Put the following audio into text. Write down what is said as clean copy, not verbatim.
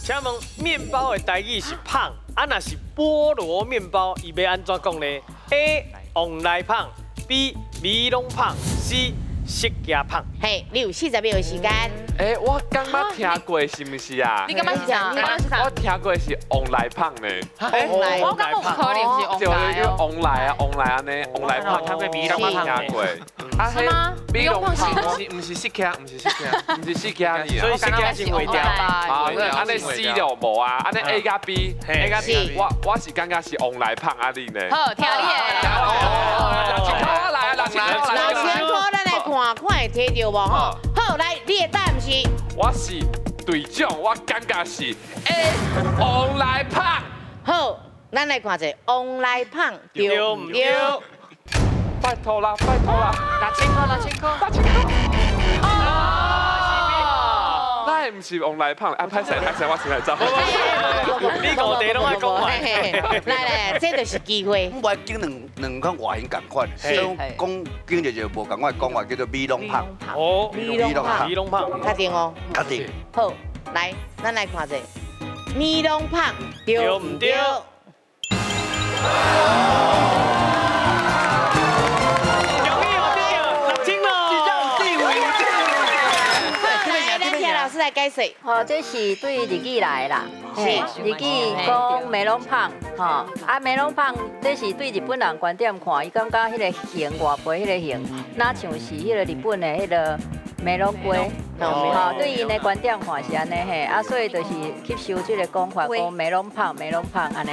請問麵包的台語是パン，啊若是菠蘿麵包，伊欲按怎講呢？A. 旺來胖，B. メロンパン，C. 釋迦パン。嘿，你有40秒的時間。欸，我感覺聽過是毋是啊？你感覺是啥？你感覺是啥？我聽過是旺來胖呢。旺來，我感覺有可能是旺來哦。旺來啊，旺來按呢，旺來胖，聽過米龍聽過。是嗎？米龍胖毋是釋迦，毋是釋迦，毋是釋迦爾。所以釋迦是袂掉。啊，按呢 C 就無啊，按呢 A 佮 B，A 佮 B，我是感覺是旺來胖啊你呢。好，聽你的。6000塊我來啊，六千塊來。6000塊，咱來看看會提著無吼？好，來，你的答案是？我是隊長，我感覺是 A 旺來胖。好，咱來看一下旺來胖對毋對？拜託啦，拜託啦！6000塊，六千塊，6000塊。哦，那毋是旺來胖啊？歹勢歹勢，我先來走。你五題攏愛講完。來來，這就是機會。我愛揀兩兩款外形仝款，所以講揀一個無仝款講法叫做米龍胖。哦，米龍胖，米龍胖，確定哦？確定。好，來，咱來看一下，米龍胖對毋對？恭喜我得6000咯！來，咱請老師來解釋。吼，這是對日語來的啦，嘿，日語講メロンパン，吼，啊メロンパン，這是對日本人觀點看，伊感覺彼個形外皮彼個形，若像是彼個日本的彼個メロン雞，吼，對𪜶的觀點看是按呢嘿，啊，所以就是吸收這個講法，講メロンパン、メロンパン按呢。